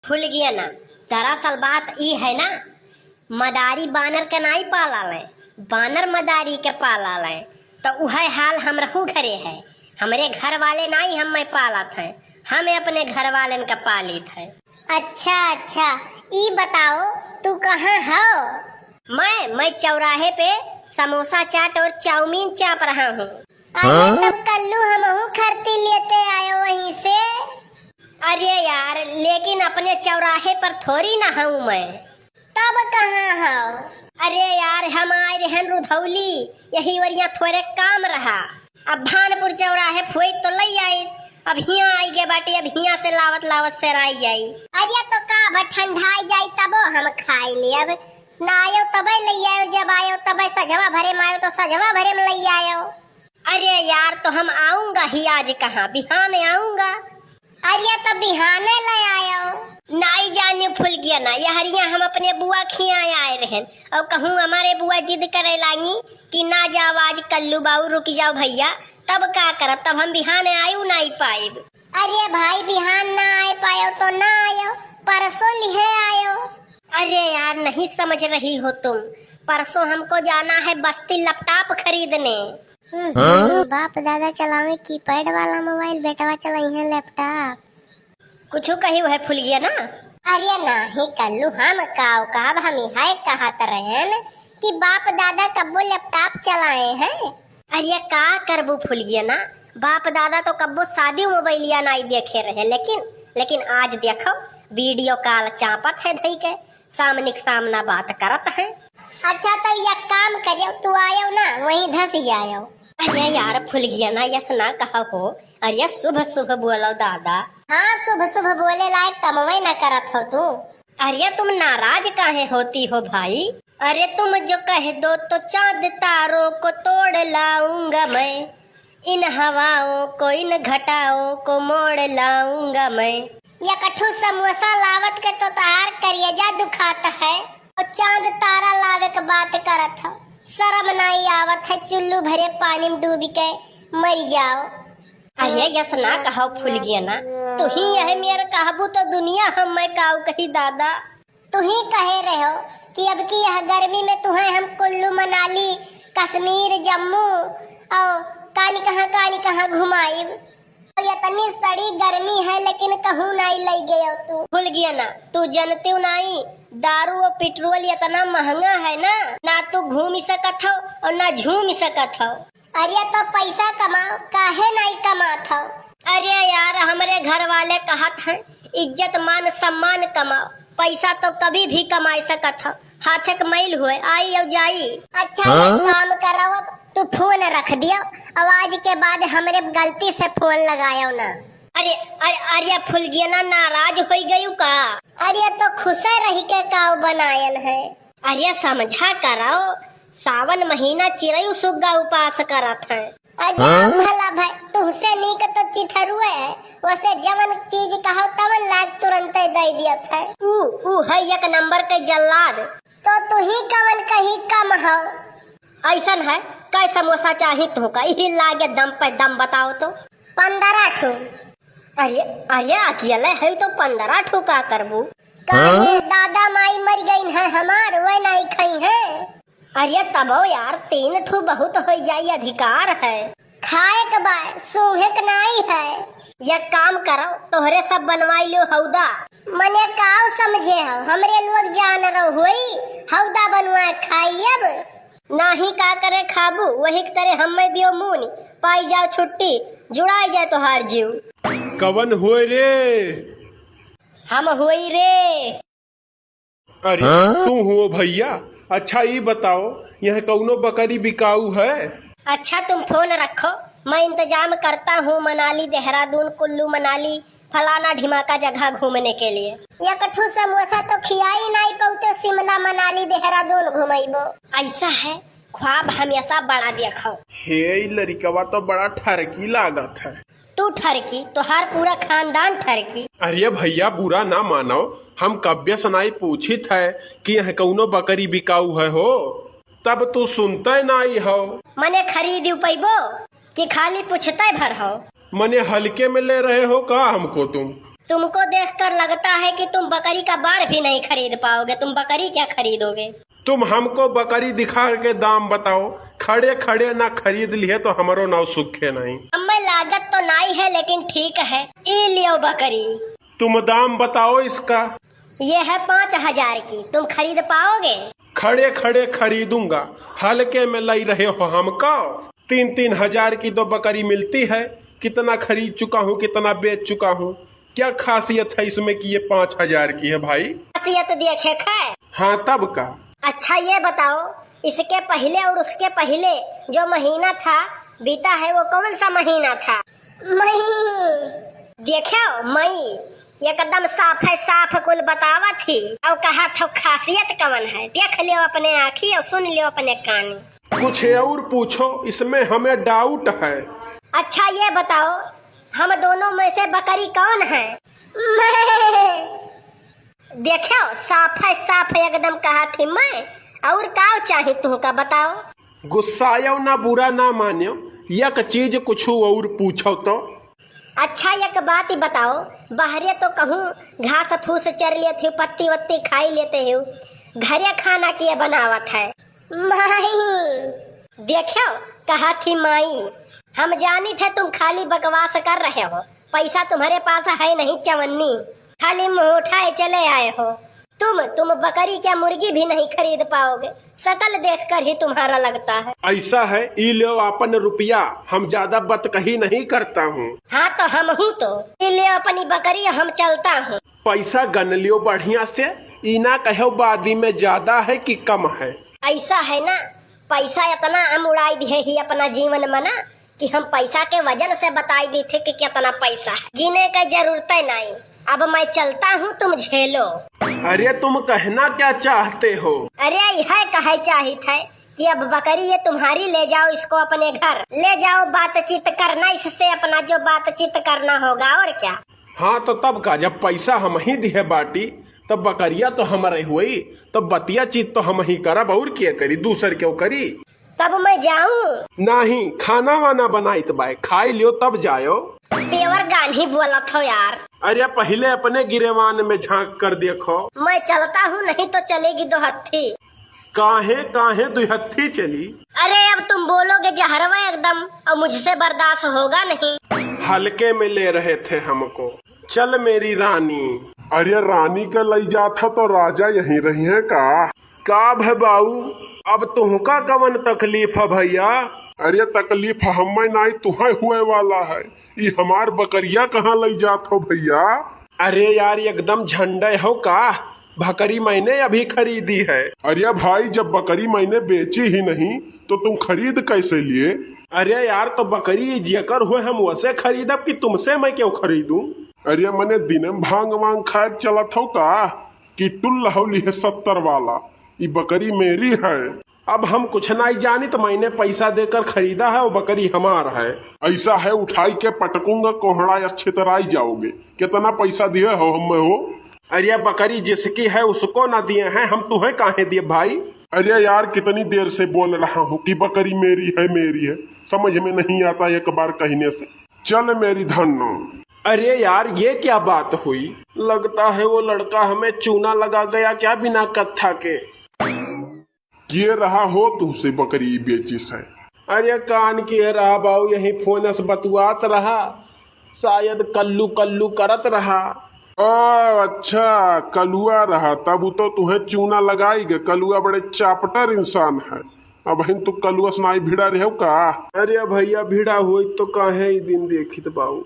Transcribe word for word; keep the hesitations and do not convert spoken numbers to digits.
फुलगियना, दरअसल बात ई है ना, मदारी बानर के नाई पाला लें, बानर मदारी के पाला लें। तो उहै हाल हमरहू घरे है। हमरे घर वाले नाई हम्मै पालत हैं, हम अपने घर वालेन का पालित हैं। अच्छा, अच्छा, ई बताओ, तू कहाँ हो? मैं, मैं चौराहे पे समोसा चाट और चाउमीन चाप रहा हूँ। अरे, हाँ? तब कल्लू हमहू खरती लेते आयो वहीं से। अरे यार, लेकिन अपने चौराहे पर थोड़ी ना हूँ मैं। तब कहाँ हो? अरे यार, हम आए रहन रुधौली, यही वरिया थोड़े काम रहा। अब भानपुर चौराहे फोई तो लई आई, अब हियाँ आई गए बाटी, अब हियाँ से लावत लावत सेराई जाई। अरे तो का अब ठंडाई जाई तबो हम खाई लेब। ना आयो तबे लई आयो, जब आयो तबे सजवा भरे में आयो तो सजवा भरे में लई आयो। अरे यार, तो हम आऊंगा ही आज कहाँ, बिहान आऊंगा। अरे तो बिहाने ले आयो। नाई जानियो फुलगियना, यहरिया हम अपने बुआ खिया आए रहन और कहूँ हमारे बुआ जिद करे लागी कि ना जाओ आज कल्लू बाऊ, रुक जाओ भैया, तब का करब, तब हम बिहाने आयु नाई पाइब। अरे भाई, बिहान ना आए पायो तो ना आयो, परसों लिहे आयो। अरे यार, नहीं समझ रही हो तुम, परसों हमको जाना है बस्ती लैपटॉप खरीदने। हम्म, हाँ? बाप दादा चलावे कीपैड वाला मोबाइल, बेटवा चलाइहे लैपटॉप। कुछ कही वह फुलगियना? अरे नाही कल्लू, हम काव कहब, हम यह कहत रहन कि बाप दादा कब्बो लैपटॉप चलाए हैं। अरे का करबू फुलगियना, बाप दादा तो कब्बो शादी मोबाइलिया नाई देखे रहे, लेकिन, लेकिन आज देखो वीडियो कॉल चापत है धई के, सामने के सामना बात करत हैं। अच्छा, तब एक काम करियो, तू आयो ना, वहीं धस जायो। अरे यार फुलगियना, यस ना कहा हो। अरे शुभ शुभ बोलो दादा। हाँ, शुभ शुभ बोले लायक कमवे ना करत हो तू। अरे तुम नाराज काहे होती हो भाई? अरे तुम जो कह दो तो चांद तारों को तोड़ लाऊंगा मैं, इन हवाओं को, इन घटाओं को मोड़ लाऊंगा मैं। या कठू समोसा लावत के तो तहार करेजा दुखात है, और चांद तारा लावे के बात करत हो। शर्म नाई आवत है, चुल्लू भरे पानी में डूब के मर जाओ। अरे यस ना कहो फुलगियना, तू ही यह मेर कहबू तो दुनिया हम मैं काऊ कही दादा। तू ही कहे रहो कि अब की यह गर्मी में तुहें हम कुल्लू मनाली, कश्मीर, जम्मू और कानी कहाँ, कानी कहाँ घुमाइब। और इतनी सड़ी गर्मी है, लेकिन कहूँ नाई लई गयो तू। फुलगियना, तू जनतियो नाई, दारू और पेट्रोल इतना महंगा है ना, ना तू घूम सकत हो और ना झूम सकत हो। अरे तो पैसा कमाओ, काहे नाई कमात हो? अरे यार, हमरे घर वाले कहत हैं, इज्जत मान सम्मान कमाओ, पैसा तो कभी भी कमाई सकत हो, हाथे के मैल हुए, आई और जाई। अच्छा, हाँ? एक काम करो, अब तू फोन रख दियो, और आज के बाद हमरे गलती से फोन लगायो ना। अरे, अरे, अरे फुलगियना, नाराज होई गयू का? अरे तो खुशे रही के काव बनायन है। अरे समझा करो, सावन महीना चिरई सुग्गा उपास करत हैं। अच्छा, हाँ? भला भाई, तुहसे नीक तो चिथरुए है, वसे जवन चीज कहो तवन लाग तुरंते दे दियत है। ऊ, ऊ है एक नंबर के जल्लाद। तो तू ही कवन कहीं कम हो? ऐसन है, कै समोसा चाही तुहका, यही लागे दम पे दम बताओ तो। पन्द्रह ठो। अरे, अरे, अकेले है तो पन्द्रह ठो का करबू? काहे, हाँ? दादा माई मर गईन है हमार, वह नहीं खाई है। अरे तबो यार, तीन ठो बहुत हो जाई, अधिकार है। खाए के बा, सूंघे के नाई है। एक काम करो, तोहरे सब बनवाई लियो हौदा। मने काव समझे हो, हमरे लोग जान रहो होई, हौदा बनवा खाई अब। नाही का करे खाबू, वही के तरे हम्मे दियो मूनी, पाई जाओ छुट्टी, जुड़ाई जाए तोहार जीव। कवन होय रे? हम होई रे। अरे, हाँ? तू हुओ भैया? अच्छा, ई बताओ, यह कौनो बकरी बिकाऊ है? अच्छा, तुम फोन रखो, मैं इंतजाम करता हूँ मनाली, देहरादून, कुल्लू मनाली, फलाना ढिमाका जगह घूमने के लिए। एक ठू समोसा तो खियाई नाई पौते, शिमला, मनाली, देहरादून घुमैबो। ऐसा है, ख्वाब हमेशा बड़ा देखो। हे, ई लड़िकवा तो बड़ा ठरकी लागत है। तू ठरकी, तोहार पूरा खानदान ठरकी। अरे भैया, बुरा ना मानो, हम कब्बे से नाई पूछित है कि यह कौनो बकरी बिकाऊ है हो, तब तू सुनते नाई हो। मने खरीद पैबो कि खाली पूछते भर हो? मने हल्के में ले रहे हो का हमको तुम? तुमको देखकर लगता है कि तुम बकरी का बार भी नहीं खरीद पाओगे। तुम बकरी क्या खरीदोगे? तुम हमको बकरी दिखा के दाम बताओ, खड़े खड़े ना खरीद लिहे तो हमरो नाव सुखे नहीं। अब मैं लागत तो नाई है, लेकिन ठीक है, ई लियो बकरी। तुम दाम बताओ इसका। ये है पाँच हजार की, तुम खरीद पाओगे? खड़े खड़े खरीदूंगा, हल्के में लई रहे हो हमको। तीन तीन हजार की तो बकरी मिलती है, कितना खरीद चुका हूँ, कितना बेच चुका हूँ, क्या खासियत है इसमें कि ये पाँच हजार की है भाई? खासियत देखे है। हाँ, तब का? अच्छा, ये बताओ, इसके पहले और उसके पहले जो महीना था, बीता है, वो कौन सा महीना था? मई। देखो, मई, एकदम साफ है, साफ कुल बतावत ही। और कहा था खासियत कौन है, देख लियो अपने आँखी और सुन लियो अपने कानी। कुछ और पूछो, इसमें हमें डाउट है। अच्छा, ये बताओ, हम दोनों में से बकरी कौन है? मैं। देखो, साफ है, साफ है एकदम, कहा थी मैं। और का चाही तुहका, बताओ? गुस्सायो ना, बुरा ना मान्यो, एक चीज कुछ और पूछो तो। अच्छा, एक बात ही बताओ, बहरे तो कहूँ घास फूस चर लेते हो, पत्ती वत्ती खाई लेते हो, घरे खाना के बनावत है? माई। देखो, कहा थी माई, हम जानी थे तुम खाली बकवास कर रहे हो, पैसा तुम्हारे पास है नहीं चवन्नी, खाली मुँह उठाए चले आए हो। तुम, तुम बकरी क्या मुर्गी भी नहीं खरीद पाओगे, शकल देखकर ही तुम्हारा लगता है। ऐसा है, ई लो अपन रुपया, हम ज्यादा बतकही नहीं करता हूँ। हाँ तो हम हूँ तो, ई ले अपनी बकरी, हम चलता हूँ। पैसा गन लियो बढ़िया से, ई ना कहो बादी में ज्यादा है कि कम है। ऐसा है ना, पैसा इतना हम उड़ाई दिए ही अपना जीवन में ना, कि हम पैसा के वजन से बताई दी थे कि कितना पैसा है। गिने के जरूरत नहीं। अब मैं चलता हूँ, तुम झेलो। अरे, तुम कहना क्या चाहते हो? अरे, यह कहे चाहित है कि अब बकरी ये तुम्हारी, ले जाओ इसको अपने घर, ले जाओ, बातचीत करना इससे अपना जो बातचीत करना होगा, और क्या। हाँ, तो तब का, जब पैसा हम ही दिहे बाटी, तब बकरिया तो हमरे हुई, तब बतिया चीत तो हम ही करब, और के करी, दूसर क्यों करी? तब मैं जाऊं? नहीं, खाना वाना बनाइत बाय, खाई लियो तब जायो। पेवर गान्ही बोलत हो यार। अरे, पहिले अपने गिरेवान में झांक कर देखो। मैं चलता हूँ, नहीं तो चलेगी दो हत्थी। काहे, काहे दुई हत्थी चली? अरे, अब तुम बोलोगे जहरवा एकदम, और मुझसे बर्दाश्त होगा नहीं। हल्के में ले रहे थे हमको। चल मेरी रानी। अरे, रानी के लई जात हो तो राजा यहीं रही है का? का भे बाऊ, अब तुहका कवन तकलीफ है भैया? अरे, तकलीफ हमें नाई, तुहे हुए वाला है। ई हमार बकरिया कहाँ लई जात हो भैया? अरे यार, एकदम झंडे हो का? बकरी मैंने अभी खरीदी है। अरे भाई, जब बकरी मैंने बेची ही नहीं, तो तुम खरीद कैसे लिए? अरे यार, तो बकरी जेकर हुए, हम वसे खरीदब कि तुमसे मैं क्यों खरीदूं? अरे, मने दिने में भांग वांग खाए के चलत हो का? कि टुल्ल हौली है सत्तर वाला, ई बकरी मेरी है। अब हम कुछ नहीं जानी, तो मैंने पैसा देकर खरीदा है, वो बकरी हमार है। ऐसा है, उठाई के पटकूंगा, कोहड़ा या छितराई जाओगे। कितना पैसा दिए हो हमें हो? अरे, बकरी जिसकी है उसको ना दिए हैं, हम तुम्हें काहे दिए भाई? अरे यार, कितनी देर से बोल रहा हूँ कि बकरी मेरी है, मेरी है, समझ में नहीं आता एक बार कहने से। चल मेरी धन्नो। अरे यार, ये क्या बात हुई? लगता है वो लड़का हमें चूना लगा गया क्या बिना कत्था के? के रहा हो तुहसे बकरी बेचिस है? अरे कान के रहा बाऊ, यही फोन से बतुआत रहा, शायद कल्लू कल्लू करत रहा। ओ अच्छा, कलुआ रहा, तब उ तो तुहे चूना लगाई गे। कलुआ बड़े चापटर इंसान है। अबहिन तू कलुआ से नाई भिड़ा रहे हो का? अरे भैया, भिड़ा होई तो काहे ई दिन देखित बाऊ।